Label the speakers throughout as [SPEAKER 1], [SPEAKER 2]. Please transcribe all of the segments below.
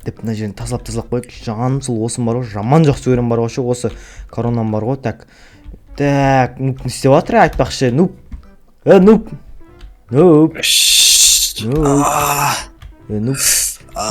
[SPEAKER 1] Деп мына жерін тазалап, тазалап қояйық. Жаным сол, осыны бар ғой, жаман жақсы көремін бар ғой ше, осы коронам бар ғой. Так, так, нуб не істеп жатыр, айтпақшы? Нуб, е, нуб, нуб, нуб, е, нуб,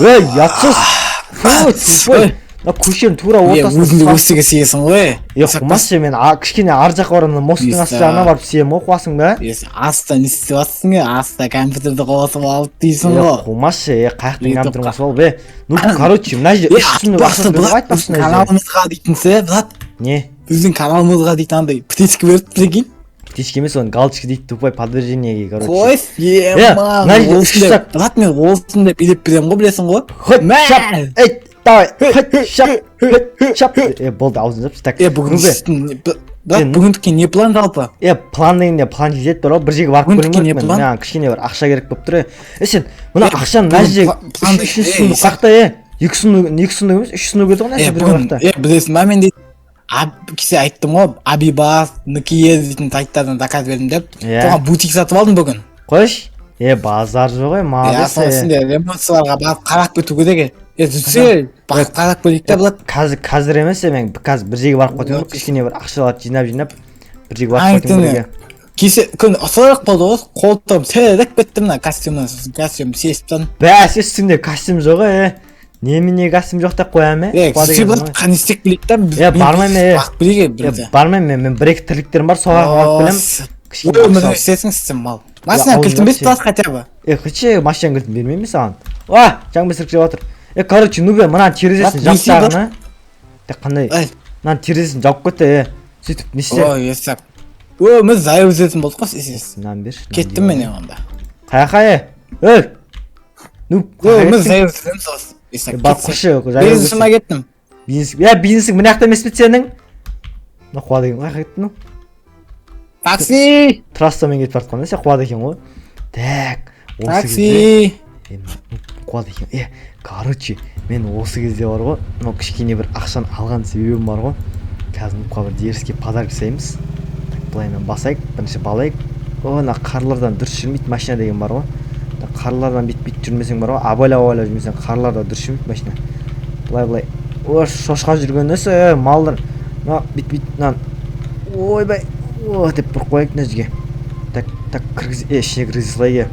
[SPEAKER 1] ей, ұятсыз, фу, тупой, мына көшенің тура
[SPEAKER 2] Е,
[SPEAKER 1] ортасында.
[SPEAKER 2] Өзіңді өстіге сиесің ғой.
[SPEAKER 1] Е, қумашы, мен кішкене ар жаққа барамын, мосттың асты жағына барып сиемін ғой, қуасың ба?
[SPEAKER 2] Е, сен аста не істеп жатрсың? Е, аста компьютерді қосып алып дейсің
[SPEAKER 1] Е,
[SPEAKER 2] ғой.
[SPEAKER 1] Қумашы, е, қаяқтан
[SPEAKER 2] Е,
[SPEAKER 1] компьютер
[SPEAKER 2] тоққа.
[SPEAKER 1] қосып алып, е? Ну, короче, мына жерде
[SPEAKER 2] Е,
[SPEAKER 1] үш сундук
[SPEAKER 2] айтпақшы,
[SPEAKER 1] ақшасын берді ғой,
[SPEAKER 2] Бұлат,
[SPEAKER 1] айтпақшы,
[SPEAKER 2] біздің
[SPEAKER 1] мына жерде.
[SPEAKER 2] каналымызға дейтін ше, Бұлат.
[SPEAKER 1] Не?
[SPEAKER 2] Біздің каналымызға дейтін андай птичка берді, прикинь.
[SPEAKER 1] Птичка емес, оны галочка дейді, тупой, подтверждение ге, короче.
[SPEAKER 2] Қой.
[SPEAKER 1] Е,
[SPEAKER 2] Е,
[SPEAKER 1] мына жерде үш стак.
[SPEAKER 2] Бұлат, мен осындай билеп беремін ғой, білесің ғой.
[SPEAKER 1] Хоть
[SPEAKER 2] Мә!
[SPEAKER 1] шап, ей, давай, хоть шап, хоть шап. Е, болды, аузын жапшы. Так.
[SPEAKER 2] Е, бүгін
[SPEAKER 1] Нубе,
[SPEAKER 2] Бұлат,
[SPEAKER 1] Е, ну-
[SPEAKER 2] бүгіндікке не план жалпы?
[SPEAKER 1] Е, план дегенде план жетеді бар ғой, бір жерге барып
[SPEAKER 2] Бүгіндікке
[SPEAKER 1] көруім
[SPEAKER 2] не
[SPEAKER 1] керек мен.
[SPEAKER 2] план?
[SPEAKER 1] Маған кішкене бір ақша керек болып тұр. Е, е, сен мына
[SPEAKER 2] Е,
[SPEAKER 1] ақшаны мына
[SPEAKER 2] бүгін
[SPEAKER 1] жерге үшінші
[SPEAKER 2] е,
[SPEAKER 1] сундук қақта, е, екі сундук, екі сундук емес, үш сундук еді ғой, мына
[SPEAKER 2] Е,
[SPEAKER 1] жерде бір
[SPEAKER 2] бүгін
[SPEAKER 1] жақта.
[SPEAKER 2] е, білесің ба, мен дейтін кеше айттым ғой, Абибас, Нкие дейтін сайттардан заказ бердім деп.
[SPEAKER 1] Иә.
[SPEAKER 2] Соған бутик сатып алдым бүгін.
[SPEAKER 1] Қойшы, е, базар жоқ, е.
[SPEAKER 2] Иә,
[SPEAKER 1] Молодец.
[SPEAKER 2] соның
[SPEAKER 1] Е,
[SPEAKER 2] ішінде ремонтшыларға барып қарап кету керек. Е, жүрсе, барып қарап көрейік та, Бұлат.
[SPEAKER 1] Қазір, қазір емес, е, мен қазір бір жерге барып қайтуым керек, кішкене бір ақшаларды жинап, жинап, бір жерге барып қайтуым
[SPEAKER 2] Таңертең
[SPEAKER 1] керек.
[SPEAKER 2] Кеше күн ысырық болды ғой, қолтығым сіреп кетті мына костюмнан. Сосын костюм шешіп тастадым.
[SPEAKER 1] Бәсе, үстіңде костюм жоқ, е, немене костюм жоқ деп қоямын, е?
[SPEAKER 2] Е,
[SPEAKER 1] Қуа
[SPEAKER 2] жүрсе,
[SPEAKER 1] деген
[SPEAKER 2] Бұлат,
[SPEAKER 1] ғой.
[SPEAKER 2] қане, істеп келейік та біз.
[SPEAKER 1] Е, бармаймын, е.
[SPEAKER 2] Барып келейік, е,
[SPEAKER 1] Е,
[SPEAKER 2] бірінші.
[SPEAKER 1] бармаймын мен. Мен бір екі тірліктерім бар, соған барып келемін кішкене
[SPEAKER 2] Ой,
[SPEAKER 1] ақша
[SPEAKER 2] міне,
[SPEAKER 1] алып.
[SPEAKER 2] істесің сен, мал. Машина
[SPEAKER 1] аузын
[SPEAKER 2] кілтін берші,
[SPEAKER 1] жапшы.
[SPEAKER 2] Бұлат, хотя бы.
[SPEAKER 1] Е, қойшы, машинаның кілтін бермеймін мен саған. А, жаңбыр сіркіреп жатыр. Е, короче, нубе, мынаның терезесін
[SPEAKER 2] Брат,
[SPEAKER 1] жап
[SPEAKER 2] не істей,
[SPEAKER 1] тағыны. Тек қандай
[SPEAKER 2] Ай,
[SPEAKER 1] мынаның терезесін жауып кетті, е, сөйтіп не істе?
[SPEAKER 2] Ой, есап. Ө, біз жаяу жүретін болдық қой, сен.
[SPEAKER 1] Мынаны берші, мынаны.
[SPEAKER 2] Кеттім мен онда.
[SPEAKER 1] Қаяққа, е? Ей, ну,
[SPEAKER 2] Ө, біз жаяу жүреміз осы. Есап,
[SPEAKER 1] барып
[SPEAKER 2] кетсек.
[SPEAKER 1] қойшы, жаяу.
[SPEAKER 2] Бизнесіме кеттім.
[SPEAKER 1] Бизнес, е, бизнесің мына жақта емес пе сенің? Мына қуады екен, қаяққа кеттің? Ну,
[SPEAKER 2] Такси!
[SPEAKER 1] трассамен кетіп бара жатқан да, сен қуады екен ғой. Так, осы кезде
[SPEAKER 2] Такси!
[SPEAKER 1] Е, қуады екен. Е, короче, мен осы кезде бар ғой, мынау кішкене бір ақшаны алған себебім бар ғой, қазір нубқа бір дерзкий подарок жасаймыз. Так, былайынан басайық, бірінші балайық. О, мына қарлардан дұрыс жүрмейді машина деген бар ғой. Мына қарлардан бүйтіп, бүйтіп жүрмесең бар ғой, абайлап, абайлап жүрмесең, қарларда дұрыс жүрмейді машина. Былай, былай. О, шошқа жүрген несі, е, малдар. Мына бүйтіп, бүйтіп, мынаны, ойбай, о деп бір қояйық мына жерге. Так, так, кіргіз, е, ішіне кіргізе салайық, е.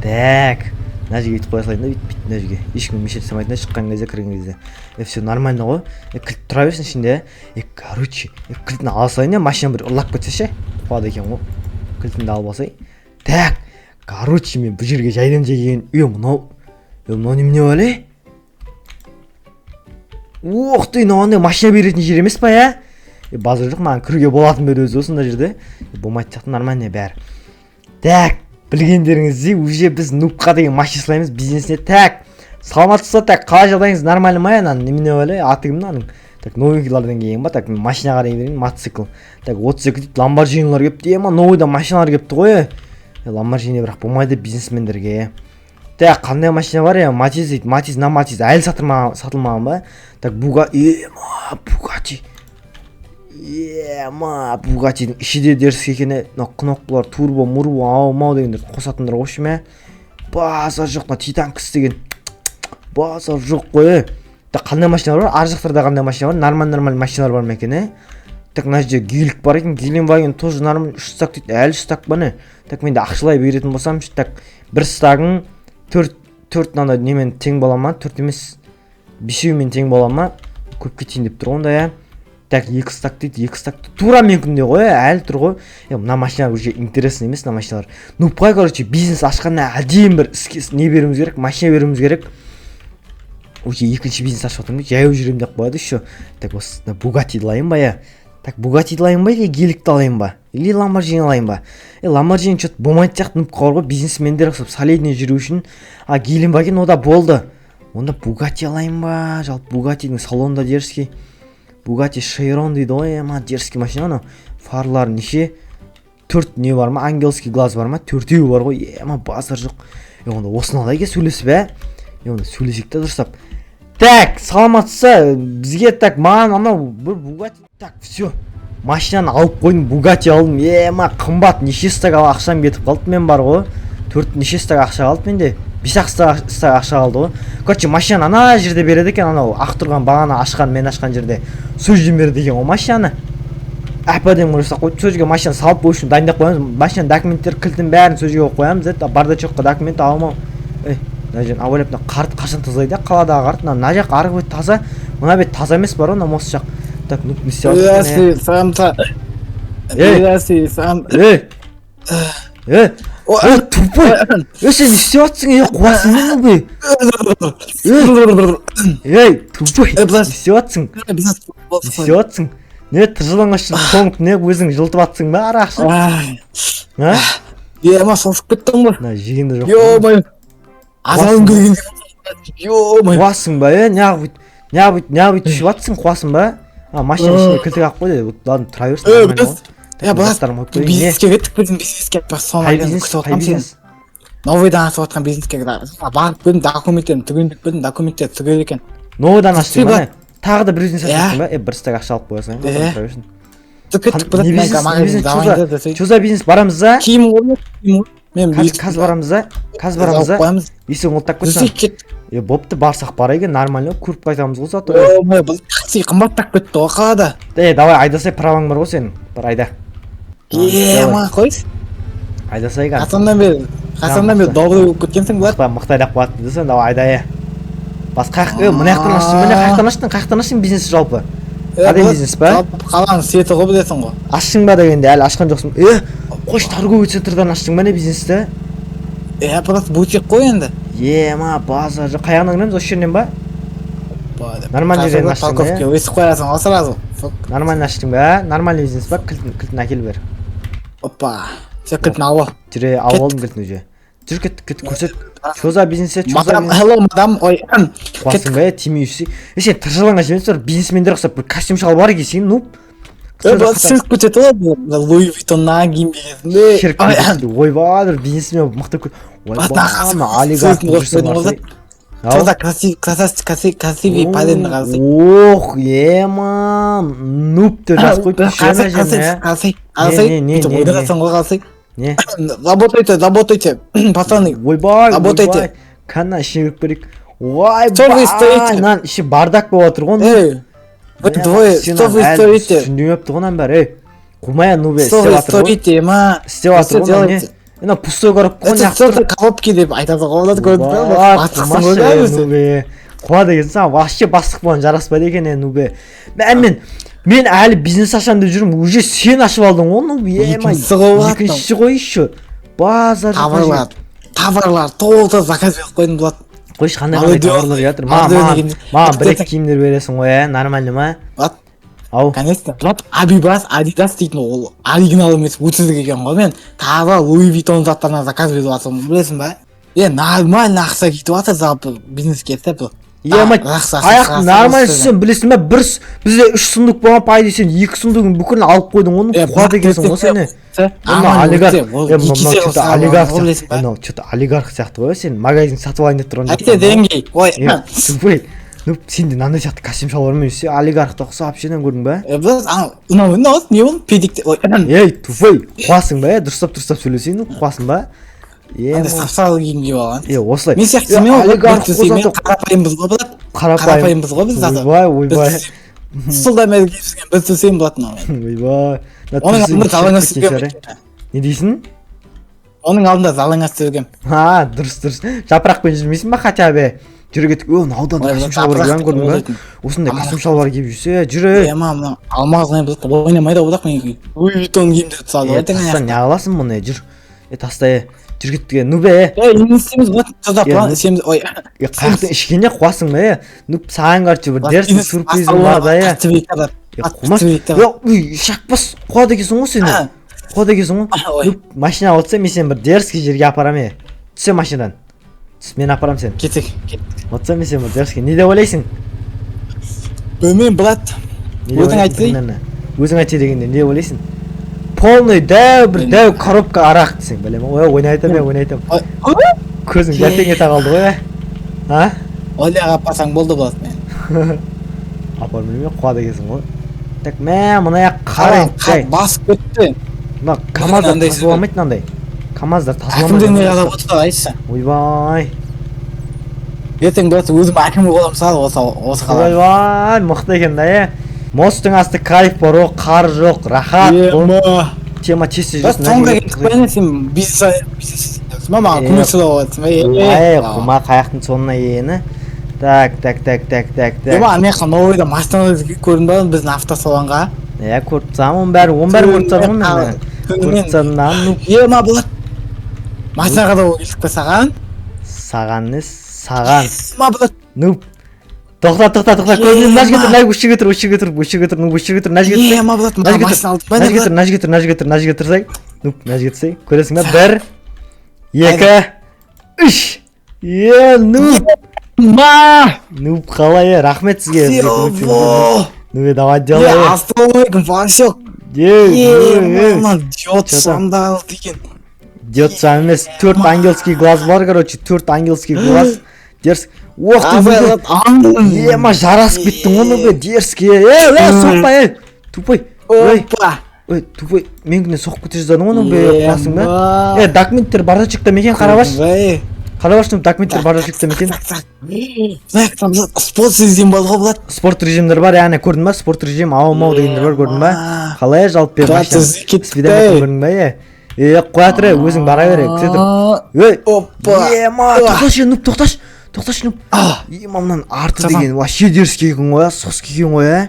[SPEAKER 1] Так, мына жерге бүйтіп қоя салайын да, бүйтіп, бүйтіп, мына жерге ешкім мешать жасамайтын да шыққан кезде, кірген кезде. Е, все нормально ғой. Е, кілт тұра берсін ішінде. Е, короче, е, кілтін ала салайын, е, машина бір ұрлап кетсе ше? Қуады екен ғой. Кілтімді алып алсай. Так, короче, мен бұл жерге жайдан жай келген. Е, мынау, е, мынау немене бәле? Ух ты, мынау андай машина беретін жер емес па, иә? Е, базар жоқ, маған кіруге болатын ба еді өзі осындай жерде? Е, болмайтын сияқты, нормально бәрі. Так, білгендеріңіздей, уже біз нубқа деген машина сыйлаймыз бизнесіне. Так, саламатсыз ба? Так, қалай жағдайыңыз, нормально ма? Мынаның немене бәле, аты кім мынаның? Так, новенький лардан келген ба? Так, мен машина қарай берейін, мотоцикл. Так, 32 дейді, Ламборджинилар келіпті. Ема, новый дан машиналар келіпті ғой, е. Е, Ламборджини бірақ болмайды бизнесмендерге. Так, қандай машина бар? Е, Матиз дейді, Матиз, мына Матиз әлі сатылмаған ба? Так, буга, ема, Бугати. Ема, Бугатидің іші де дерзкий екен, е. Мынау кнопкалар, турбо, мурбо, ау мау дегендерді қосатындар ғой, общем, е. Базар жоқ, мына Титан Кс деген. Базар жоқ қой, е. Так, қандай машиналар бар? Ар жақтарда қандай машина бар? Нормально, нормально машиналар бар ма екен, е? Так, мына жерде гелик бар екен, Геленваген тоже нормально, үш стак дейді, әлі үш стак па, не? Так, менде ақшалай беретін болсам, так, бір стагың төрт, төрт мынандай немен тең бола ма? Төрт емес, бесеумен тең бола ма? Көп кетейін деп тұр онда, иә. Так, екі стак дейді, екі стак тура менікінде ғой, е, әлі тұр ғой. Е, мына машиналар уже интересный емес, мына машиналар. Ну, былай, короче, бизнес ашқаннан әдемі бір іске не беруіміз керек, машина беруіміз керек. Уже екінші бизнес ашып жатырмын, жаяу жүремін деп қояды еще. Так, осы Бугаттиді алайын ба, иә? Так, Бугаттиді алайын ба или геликті алайын ба, или Ламборджини алайын ба? Е, Ламборджини че то болмайтын сияқты нубқа бар ғой, бизнесмендер ұқсап солидный жүру үшін. А Геленваген ода болды. Онда Бугатти алайын ба? Жалпы, Бугаттидің салоны да дерзкий. Бугатти Шейрон дейді ғой, ема, дерзкий машина. Анау фарлары неше, төрт не бар ма, ангельский глаз бар ма, төртеуі бар ғой, ема, базар жоқ. Е, онда осыны алайық, е, сөйлесіп, ә. Е, онда сөйлесейік та дұрыстап. Так, саламатсыз ба? Бізге, так, маған анау бір Бугатти. Так, все, машинаны алып қойдым, Бугатти алдым. Ема, қымбат, неше стак ақшам кетіп қалды мен бар ғой. Төрт, неше стак ақша қалды менде? Бес ақ стак ақша қалды ғой. Короче, машинаны ана жерде береді екен, анау ақ тұрған бағана ашқан, мен ашқан жерде. Сол жерден береді екен ғой машинаны. Әп әдемі жасап қойып, сол жерге машина салып, в общем, дайындап қоямыз. Машинаның документтері, кілтін, бәрін сол жерге қойып қоямыз, еді бардачокқа документ алмау. Ей, мына жерін абайлап, мына қарды қашан тазалайды, қаладағы қарды? Мына жақ, арғы бет таза, мына бет таза емес бар ғой, мына мост жақ. Так, ну, не істеп жатыр екен, е?
[SPEAKER 2] Здравствуй, самса.
[SPEAKER 1] Эй.
[SPEAKER 2] Здравствуй, сам.
[SPEAKER 1] Ей, ей, ей, тупой, ей, сен не істеп жатсың, ей, қуасың ба, нубы? Ей, тупой,
[SPEAKER 2] Ей,
[SPEAKER 1] не істеп жатсың? Не істеп жатсың? Не тыржалаңаш тоңып, не өзің жылытып жатсың ба арақ ішіп? А?
[SPEAKER 2] Ема, шошып кеттің ғой.
[SPEAKER 1] Мына жеген де жоқ.
[SPEAKER 2] Ё-моё. Азалым келген. Ё-моё.
[SPEAKER 1] Қуасың ба, е? Неғып бүйтіп, неғып бүйтіп, неғып бүйтіп ішіп жатсың, қуасың ба? А, машинаның ішінде кілті қалып қойды. Ладно, тұра берсін,
[SPEAKER 2] Э,
[SPEAKER 1] нормально
[SPEAKER 2] біз
[SPEAKER 1] ғой.
[SPEAKER 2] Я, брат,
[SPEAKER 1] Заттарын қойып қояйын. Не?
[SPEAKER 2] Бизнеске кеттік, біздің бизнеске бір соны
[SPEAKER 1] Қай бизнес?
[SPEAKER 2] күтіп
[SPEAKER 1] Қай
[SPEAKER 2] отырмын сені.
[SPEAKER 1] бизнес?
[SPEAKER 2] Новыйдан ашып жатқан бизнеске барып келдім, документтерін түгендеп келдім, документтер түгел екен.
[SPEAKER 1] Новыйдан аштың ба?
[SPEAKER 2] Брат.
[SPEAKER 1] Не? Тағы да бір бизнес
[SPEAKER 2] Иә.
[SPEAKER 1] аштың ба? Е, бір стак ақша алып қоясың,
[SPEAKER 2] Иә.
[SPEAKER 1] тұра берсін.
[SPEAKER 2] Түк кеттік, брат,
[SPEAKER 1] Не
[SPEAKER 2] мен
[SPEAKER 1] бизнес, не
[SPEAKER 2] магазин
[SPEAKER 1] бизнес,
[SPEAKER 2] давай десей.
[SPEAKER 1] Что за бизнес? Барамыз да?
[SPEAKER 2] Киім ғой, киім ғой. Мен
[SPEAKER 1] Қазір, қазір барамыз да? Қазір барамыз да?
[SPEAKER 2] Қоямыз.
[SPEAKER 1] Есігін құлыптап
[SPEAKER 2] Десей,
[SPEAKER 1] кетсін.
[SPEAKER 2] кеттік.
[SPEAKER 1] Е, бопты, барсақ барайық, нормально көріп қайтамыз ғой зато.
[SPEAKER 2] Ё-моё, бұл такси қымбаттап кетті ғой қалада.
[SPEAKER 1] Е, давай айдасай, праваң бар ғой сенің. Бар, айда.
[SPEAKER 2] Е, ма, қойшы.
[SPEAKER 1] Айдасай кәдімгі.
[SPEAKER 2] Қашаннан бері добрый болып кеткенсің, брат.
[SPEAKER 1] Мықты, мықты айдап қояды десең, давай айда, е. Бас қаяқ, е, мына жақтан аштың, міне, қаяқтан аштың, қаяқтан аштың бизнес жалпы? Қандай бизнес па?
[SPEAKER 2] Жалпы қаланың сеті ғой, білесің ғой.
[SPEAKER 1] Аштың ба дегенде, әлі ашқан жоқсың. Е, қойшы, торговый центрдан аштың ба, не бизнесті?
[SPEAKER 2] Е, брат, бутик қой енді.
[SPEAKER 1] Е, ма, базар жоқ. Қаяғынан кіреміз, осы жерінен ба? Нормально жерден аштың ба,
[SPEAKER 2] Парковка өсіп қоясың ғой сразу.
[SPEAKER 1] Нормально аштың ба? Нормальный бизнес па? Кілтін, кілтін әкел бер.
[SPEAKER 2] Опа. Сен кілтін алып ал.
[SPEAKER 1] Жүре, алып алдым кілтін уже. Жүр, кеттік, кеттік, көрсет. Что за бизнес, что за
[SPEAKER 2] Мадам,
[SPEAKER 1] бизнес?
[SPEAKER 2] Hello, мадам. Ой,
[SPEAKER 1] Қуасың ба, е, тимей жүрсей. Е, сен тыржалаңаш емес, бір бизнесмендер ұқсап бір костюм шалбар кисең, ну.
[SPEAKER 2] Е, брат, шіріп кетеді ғой, Луи Виттоннан киінбегенсің.
[SPEAKER 1] Шіріп кетеді. Ойбай, бір бизнесмен мықты ойбай,
[SPEAKER 2] Батақасы
[SPEAKER 1] ана олигарх
[SPEAKER 2] сөзін қосып
[SPEAKER 1] жүрсің
[SPEAKER 2] қойдың ғой.
[SPEAKER 1] барсай.
[SPEAKER 2] Что за красивый, красивый, красивый парень қарасай.
[SPEAKER 1] Ох, ема, нуб деп жазып қойыпты ше ана
[SPEAKER 2] Қарасай,
[SPEAKER 1] жеріне.
[SPEAKER 2] қарасай, қарасай,
[SPEAKER 1] Не, не,
[SPEAKER 2] бүйтіп
[SPEAKER 1] не,
[SPEAKER 2] ойнағансың ғой, қарасай.
[SPEAKER 1] Не?
[SPEAKER 2] Работайте, работайте, пацаны.
[SPEAKER 1] Ойбай,
[SPEAKER 2] Работайте.
[SPEAKER 1] ойбай. Кәні, ішіне кіріп көрейік.
[SPEAKER 2] Что вы
[SPEAKER 1] Ойбай,
[SPEAKER 2] стоите?
[SPEAKER 1] мынаның іші бардак болып жатыр ғой.
[SPEAKER 2] Эй, вы двое, что вы стоите?
[SPEAKER 1] Түсінбепті ғой мынаның бәрі. Ей, қумай, нубе,
[SPEAKER 2] Что
[SPEAKER 1] істеп
[SPEAKER 2] вы
[SPEAKER 1] жатыр ғой.
[SPEAKER 2] стоите, ма?
[SPEAKER 1] Істеп жатыр
[SPEAKER 2] Что
[SPEAKER 1] ғой мынау, не?
[SPEAKER 2] делаете?
[SPEAKER 1] Мына пустой коробка ғой,
[SPEAKER 2] Это
[SPEAKER 1] неғып
[SPEAKER 2] что
[SPEAKER 1] тұр?
[SPEAKER 2] за коробки деп айтады ғой, оларды көрдің бе?
[SPEAKER 1] Ой,
[SPEAKER 2] Бастықсың
[SPEAKER 1] қумашы,
[SPEAKER 2] ғой
[SPEAKER 1] е,
[SPEAKER 2] да өзі.
[SPEAKER 1] нубе. Қуа деген саған вообще бастық болған жараспайды екен, е, нубе. Мә, мен әлі бизнес ашамын деп жүрмін, уже сен ашып алдың ғой, нуб, е, ма.
[SPEAKER 2] Екіншісі ғой, брат.
[SPEAKER 1] Екіншісі ғой еще. Базар жоқ.
[SPEAKER 2] Товарлар, товарлар толтырып заказ беріп қойдым, брат.
[SPEAKER 1] Қойшы, қандай қандай
[SPEAKER 2] Молодец.
[SPEAKER 1] товарлар жатыр? Маған,
[SPEAKER 2] Молодец
[SPEAKER 1] маған,
[SPEAKER 2] деген.
[SPEAKER 1] маған бір екі киімдер бересің ғой, ә, нормально ма?
[SPEAKER 2] Брат,
[SPEAKER 1] Ау.
[SPEAKER 2] конечно, брат, Абибас, Адидас дейтін ол оригинал емес, өтірік екен ғой. Мен тағы Луи Виттон заттарынан заказ беріп жатырмын, білесің ба? Е, нормально ақша кетіп жатыр жалпы бизнеске бұл.
[SPEAKER 1] Е, ма,
[SPEAKER 2] Жақсы ақша
[SPEAKER 1] аяқ
[SPEAKER 2] шығарсың
[SPEAKER 1] нормально
[SPEAKER 2] осы.
[SPEAKER 1] Сен білесің ба, бір бізде үш сундук болған, по идее, сен екі сундугын бүкілін алып қойдың ғой,
[SPEAKER 2] Е,
[SPEAKER 1] қуады екенсің ғой сен. Мына олигарх, е, мынау что-то олигарх сияқты, мынау что-то олигарх сияқты ғой, сен магазин сатып алайын деп тұрған
[SPEAKER 2] Әйтсе деньги. Ой,
[SPEAKER 1] Е, тупой. Ну, сенде мынандай сияқты костюм шалбармен жүрсе, олигархты ұқсап сенен көрдің ба?
[SPEAKER 2] Е, біз мынау мынау не болды? Педик. Ой,
[SPEAKER 1] Ей, тупой, қуасың ба, е, дұрыстап дұрыстап сөйлесең, қуасың ба? Е,
[SPEAKER 2] андай сап-сары киім киіп алған.
[SPEAKER 1] е, осылай.
[SPEAKER 2] Мен сияқты
[SPEAKER 1] Е,
[SPEAKER 2] мен ғой,
[SPEAKER 1] олигарх
[SPEAKER 2] мен
[SPEAKER 1] қой зато.
[SPEAKER 2] қарапайымбыз ғой, брат.
[SPEAKER 1] Қарапайым.
[SPEAKER 2] Қарапайымбыз ғой біз зато.
[SPEAKER 1] Ойбай, ойбай.
[SPEAKER 2] Сұлдан бері киіп жүрген біз төсейін болады мынау.
[SPEAKER 1] Ойбай. Мына
[SPEAKER 2] Оның
[SPEAKER 1] түрсің
[SPEAKER 2] алдында жалаңаш
[SPEAKER 1] кеткен шығар,
[SPEAKER 2] жүргенмін.
[SPEAKER 1] е. Не дейсің?
[SPEAKER 2] Оның алдында жалаңаш жүргенмін.
[SPEAKER 1] А, дұрыс, дұрыс. Жапырақпен жүрмейсің ба хотя бы? Жүре кеттік. О, мынаудан
[SPEAKER 2] Ой,
[SPEAKER 1] костюм шалбар
[SPEAKER 2] жапырақ
[SPEAKER 1] киген көрдің ба?
[SPEAKER 2] дейтін.
[SPEAKER 1] Осындай
[SPEAKER 2] Аман.
[SPEAKER 1] костюм шалбар киіп жүрсе, жүре.
[SPEAKER 2] Е, ма, мынау алмаз не, біз ойнамайды ғой, бірақ мен Луи Виттон киімдерді салды
[SPEAKER 1] Е,
[SPEAKER 2] ғой.
[SPEAKER 1] таста, не аласың мұны, жүр. Е, таста, е. Жүр, кеттік, е, нубе, е.
[SPEAKER 2] Е, не істейміз, брат? Таза
[SPEAKER 1] Е,
[SPEAKER 2] план
[SPEAKER 1] ну-
[SPEAKER 2] істейміз. Ой,
[SPEAKER 1] Е, қаяқтан ішкенде қуасың ба, е? Ну, саған, короче, бір дерзкий сюрпризім бар да, е. Е, қумаш. Е, уй, шақпас, қуады екенсің ғой сен. Қуады екенсің ғой.
[SPEAKER 2] Ой.
[SPEAKER 1] Ну, машина отырса, мен сені бір дерзкий жерге апарамын, е. Түсе машинадан. Түс, мен апарамын сені.
[SPEAKER 2] Кетсек, кеттік.
[SPEAKER 1] Отырса, мен сені бір дерзкий. Не деп ойлайсың?
[SPEAKER 2] Білмеймін, брат.
[SPEAKER 1] Не деп
[SPEAKER 2] Өзің
[SPEAKER 1] ойлайсың
[SPEAKER 2] айтсай.
[SPEAKER 1] примерно? Өзің айтсай дегенде не деп ойлайсың? Полный дәу бір дәу коробка арақ десең, білемін. Ой, ойнай айтамын, мен ойнай айтамын.
[SPEAKER 2] Ой,
[SPEAKER 1] Көзің жәлтең ете қалды ғой, е. А?
[SPEAKER 2] Оляға апарсаң болды, брат, мен.
[SPEAKER 1] Апарып білмей қуады екенсің ғой. Так, мә, мына жақ қарай, жай.
[SPEAKER 2] Басып кетті.
[SPEAKER 1] Мына КамАЗдар
[SPEAKER 2] Мынандай
[SPEAKER 1] тазаламайды мынандай. КамАЗдар
[SPEAKER 2] Әкімдер не
[SPEAKER 1] тазаламайды.
[SPEAKER 2] қарап отыр, айтшы.
[SPEAKER 1] Ойбай.
[SPEAKER 2] Ертең, брат, өзім әкім боламын саған осы қаланың.
[SPEAKER 1] Ойбай, мықты екен да, е. Мосттың асты кайф бар ғой, қар жоқ, рахат.
[SPEAKER 2] Ема.
[SPEAKER 1] Тема тез
[SPEAKER 2] Брат,
[SPEAKER 1] жүресің.
[SPEAKER 2] соңға кеттік па, не, сен бизнес ба, маған
[SPEAKER 1] Е.
[SPEAKER 2] көмек сұрап жатрсың ба?
[SPEAKER 1] Ай, құма қаяқтың соңына ені. Так, так, так, так, так, так.
[SPEAKER 2] Ема, ана жақта новыйда машина көрдің ба, біздің автосалонға?
[SPEAKER 1] Иә, көріп тастағанмын, оның бәрі, оның бәрін көріп тастадым ғой мен. Көріп тастадым да, ну.
[SPEAKER 2] Ема, болады. Машинаға да келдік па саған?
[SPEAKER 1] Саған не, саған.
[SPEAKER 2] Ема, болады.
[SPEAKER 1] Ну, тоқта, тоқта, тоқта, көзімнен мына жерге тұр, мына осы жерге тұр, осы жерге тұр, осы жерге тұр, ну, осы жерге тұр, мына жерге тұр.
[SPEAKER 2] Ема, болады,
[SPEAKER 1] Мына
[SPEAKER 2] маған
[SPEAKER 1] жерге тұр,
[SPEAKER 2] машина алдық па,
[SPEAKER 1] мына
[SPEAKER 2] не,
[SPEAKER 1] жерге тұр,
[SPEAKER 2] болады?
[SPEAKER 1] Мына жерге тұр, мына жерге тұр, мына жерге тұрсай. Ну, мына жерге тұрсай. Көресің ба? Бір, екі, үш. Е, ну.
[SPEAKER 2] Ма!
[SPEAKER 1] Ну, қалай, е, рахмет сізге. Бізге көмектескеніңізге.
[SPEAKER 2] Во!
[SPEAKER 1] Ну, е, давай,
[SPEAKER 2] Е,
[SPEAKER 1] делай.
[SPEAKER 2] ассалаумағалейкум, Васек.
[SPEAKER 1] Е, е, е.
[SPEAKER 2] Мына диод
[SPEAKER 1] Чё там?
[SPEAKER 2] сандал екен.
[SPEAKER 1] Диод сам емес, төрт ангельский глаз бар, короче, төрт ангельский глаз. Дерз. Ох ты,
[SPEAKER 2] Абай,
[SPEAKER 1] ну, ема, жарасып кеттің ғой, ну, дерзкий. Е, е, соқпа, е. Тупой. Ой,
[SPEAKER 2] Опа!
[SPEAKER 1] ой, тупой, менікінен соғып кете жаздадың ғой, ну, бе, қуасың ба? Е, документтер бардачокта ма екен, қарап. Қарап, ну, документтер бардачокта ма екен?
[SPEAKER 2] Так, так. Так, там спорт режим бар ғой, болады.
[SPEAKER 1] Спорт режимдер бар, яғни көрдің ба? Спорт режим, ау мау дегендер бар, көрдің ба? Қалай жалпы
[SPEAKER 2] Брат,
[SPEAKER 1] машина?
[SPEAKER 2] ізі кетті.
[SPEAKER 1] Спидометр көрдің ба, е? Е, қоя тұр, е, өзің бара бер, е, күте тұр. Ей,
[SPEAKER 2] Опа!
[SPEAKER 1] ема, тоқташы, нуб, тоқташы, тоқташы, нуб.
[SPEAKER 2] А,
[SPEAKER 1] Ема, мынаның арты
[SPEAKER 2] Жасам.
[SPEAKER 1] деген вообще дерзкий екен ғой, соска екен ғой, ә.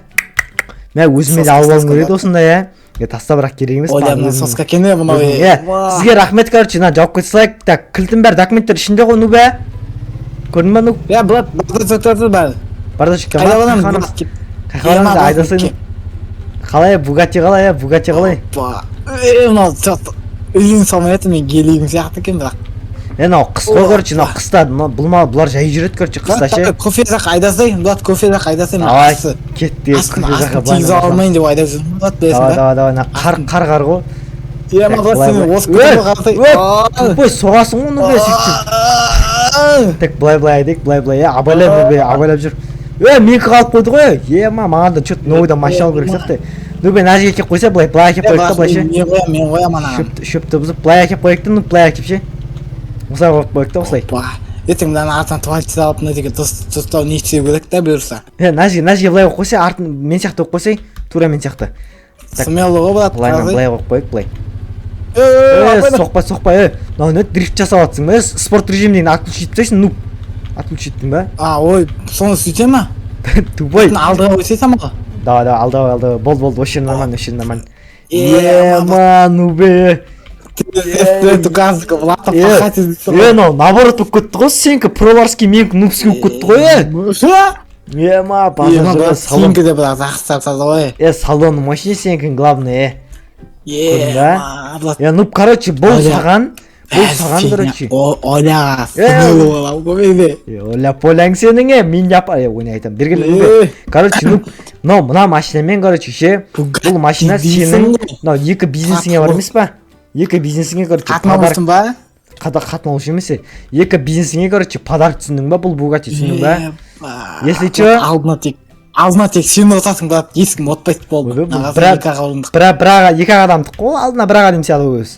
[SPEAKER 1] Мә, өзіме де
[SPEAKER 2] Соска,
[SPEAKER 1] алып алғым
[SPEAKER 2] соска,
[SPEAKER 1] келеді
[SPEAKER 2] брат.
[SPEAKER 1] осындай, ә. Е, таста, бірақ керек емес.
[SPEAKER 2] Оля,
[SPEAKER 1] Маған
[SPEAKER 2] мына соска екен, е, мынау.
[SPEAKER 1] Е, сізге рахмет, короче, мына жауып кете салайық. Так, кілтім бәрі, документтер ішінде ғой, нуб, ә. Көрдің ба, нуб?
[SPEAKER 2] Я, брат, бардачокта тұр бәрі.
[SPEAKER 1] Бардачокта
[SPEAKER 2] Қайда
[SPEAKER 1] ма?
[SPEAKER 2] барамыз,
[SPEAKER 1] Қайда
[SPEAKER 2] брат?
[SPEAKER 1] барамыз? Айдасай. Қалай, Бугатти қалай, ә? Бугатти қалай?
[SPEAKER 2] Опа! Е, мынау чё-то үйін салмай жатыр, мен гелигім сияқты екен, бірақ.
[SPEAKER 1] Е, мынау қыс қой, короче, мынау қыста мынау бұл ма, бұлар жай жүреді, короче, қыста ше.
[SPEAKER 2] Кофе жаққа айдасай, брат, кофе жаққа айдасай, мына
[SPEAKER 1] Давай,
[SPEAKER 2] қысы.
[SPEAKER 1] кетті.
[SPEAKER 2] Астын
[SPEAKER 1] Кофе
[SPEAKER 2] астын
[SPEAKER 1] жаққа былай
[SPEAKER 2] тигізе алмайын деп айдап жүрмін, брат, білесің
[SPEAKER 1] Давай,
[SPEAKER 2] ба?
[SPEAKER 1] давай, давай, мына қар, қар, қар ғой.
[SPEAKER 2] Е, мына, брат,
[SPEAKER 1] Былай,
[SPEAKER 2] сен
[SPEAKER 1] былай.
[SPEAKER 2] осы
[SPEAKER 1] Ей,
[SPEAKER 2] көтеріп қарасай.
[SPEAKER 1] ей, тупой, соғасың ғой, ну, бе, сөйтіп. Так, былай, былай айдайық, былай, былай, е, абайлап, бе, абайлап жүр. Е, менікі қалып қойды ғой, ема, маған да чё-то новыйдан машина алу керек сияқты. Ну, бе, мына жерге әкеліп қойса, былай, былай әкеліп қояйық та, былай ше.
[SPEAKER 2] Мен қоямын, мен қоямын анаған.
[SPEAKER 1] Шөпті бұзып, былай әкеліп қояйық та, ну, былай әкеліп ше. Осылай қойып қояйық та, осылай.
[SPEAKER 2] Опа. Ертең мынаның артынан туалет алып, мына жерге дұрыстау не істеу керек та, бұйырса.
[SPEAKER 1] Е, мына жерге былай қойып қойса, артын мен сияқты қойып қойсай, тура мен сияқты. Так.
[SPEAKER 2] Смело ғой, брат.
[SPEAKER 1] Былайынан
[SPEAKER 2] қарасай.
[SPEAKER 1] былай қойып қояйық, былай.
[SPEAKER 2] Е,
[SPEAKER 1] Е,
[SPEAKER 2] абайла.
[SPEAKER 1] соқпа, соқпа, е. Мынау не, дрифт жасап жатсың ба? Е, спорт режим деген отключить тастайсың, ну. Отключить еттің ба?
[SPEAKER 2] А, ой, соны сөйте ма?
[SPEAKER 1] Тупой.
[SPEAKER 2] Алдыға қойсай самға.
[SPEAKER 1] Давай, давай, алда, алда. Болды, болды, осы жер нормально, осы жер нормально.
[SPEAKER 2] Е,
[SPEAKER 1] Ема, ну бе.
[SPEAKER 2] Влад
[SPEAKER 1] Е, е, мынау наоборот болып кетті ғой, сенікі проларский, менікі нубский болып кетті ғой, е. Ема, базар жоқ, салон.
[SPEAKER 2] Сенікі де бірақ жақсы тапсады ғой.
[SPEAKER 1] Е, салон мощный сенікі, главное, е. Көрдің ба?
[SPEAKER 2] Е, брат.
[SPEAKER 1] Е, ну, короче, бұл
[SPEAKER 2] Оля.
[SPEAKER 1] саған, бұл саған, короче.
[SPEAKER 2] Оляға
[SPEAKER 1] Е.
[SPEAKER 2] смело боламын ғой менде.
[SPEAKER 1] Е, оля поляң сенің, е, мен жапа, е, ойнай айтамын. Бері кел, ну, бе.
[SPEAKER 2] Е,
[SPEAKER 1] Короче, ну, мынау мына машинамен, короче, ше, бұл машина
[SPEAKER 2] дейсің
[SPEAKER 1] сенің
[SPEAKER 2] ғой.
[SPEAKER 1] мынау екі бизнесіңе бар емес па? Екі бизнесіңе, короче,
[SPEAKER 2] Қатын
[SPEAKER 1] подарок.
[SPEAKER 2] алыпсың ба?
[SPEAKER 1] Қада қатын алушы емес, е. Екі бизнесіңе, короче, подарок, түсіндің ба? Бұл Бугатти, түсіндің ба? Если чё-
[SPEAKER 2] Алдына тек сен отырасың, брат, ешкім отпайды, болды.
[SPEAKER 1] Ойбай, бұл
[SPEAKER 2] Нағыз
[SPEAKER 1] брат-
[SPEAKER 2] екі ақ орындық.
[SPEAKER 1] Бір екі ақ адамдық қой, алдына бір ақ адам сияды ғой өзі.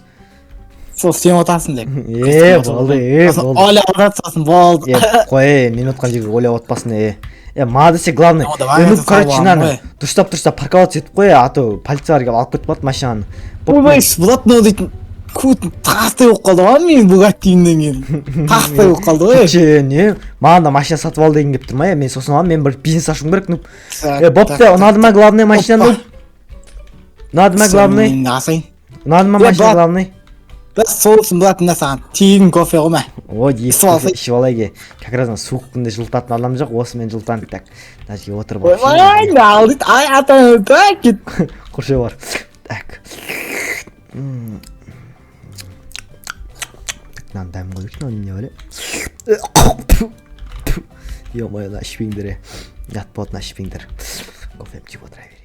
[SPEAKER 2] Сол сен отырасың деп.
[SPEAKER 1] Е, болды, е,
[SPEAKER 2] Сосын
[SPEAKER 1] болды.
[SPEAKER 2] Оля отырады, сосын болды.
[SPEAKER 1] Е, қой, е, мен отқан жерге ойлап отпасын, е. Е, маған десе главный.
[SPEAKER 2] Ну, давай,
[SPEAKER 1] Е, ну,
[SPEAKER 2] это
[SPEAKER 1] короче,
[SPEAKER 2] салып
[SPEAKER 1] мынаны
[SPEAKER 2] аламын ғой.
[SPEAKER 1] дұрыстап, дұрыстап парковаться етіп қой, а то полициялар келіп алып кетіп қалады машинаны.
[SPEAKER 2] Ойбай, брат, мынау дейтін көтім тастай болып қалды ғой менің Бугаттиімнен кейін. Тастай болып қалды ғой.
[SPEAKER 1] Че, не, маған да машина сатып ал деген келіп тұр ма, е, мен сосын аламын, мен бір бизнес ашуым керек, ну. Е, бопты, ұнады ма главный машина, ну? Ұнады ма главный?
[SPEAKER 2] Мен асайын.
[SPEAKER 1] Ұнады ма
[SPEAKER 2] Е,
[SPEAKER 1] машина
[SPEAKER 2] брат.
[SPEAKER 1] главный?
[SPEAKER 2] Біз сол үшін, брат, мына саған тегін кофе ғой, мә.
[SPEAKER 1] Ой, екі
[SPEAKER 2] Ішіп
[SPEAKER 1] кофе
[SPEAKER 2] алсай.
[SPEAKER 1] ішіп алайық, е. Как раз ана суық күнде жылытатын адам жоқ, осымен жылытамын. Так, мына жерге отырып алып.
[SPEAKER 2] Ойбай, ал дейді, ай, ата, так, кет.
[SPEAKER 1] Құршай бар. Так. Так, мынаны дәмін қояйықшы, мынау немене бар, е? Ё-моё, мына ішпеңдер, е. Ұят болады, мына ішпеңдер. Кофемді жеп отыра берейін.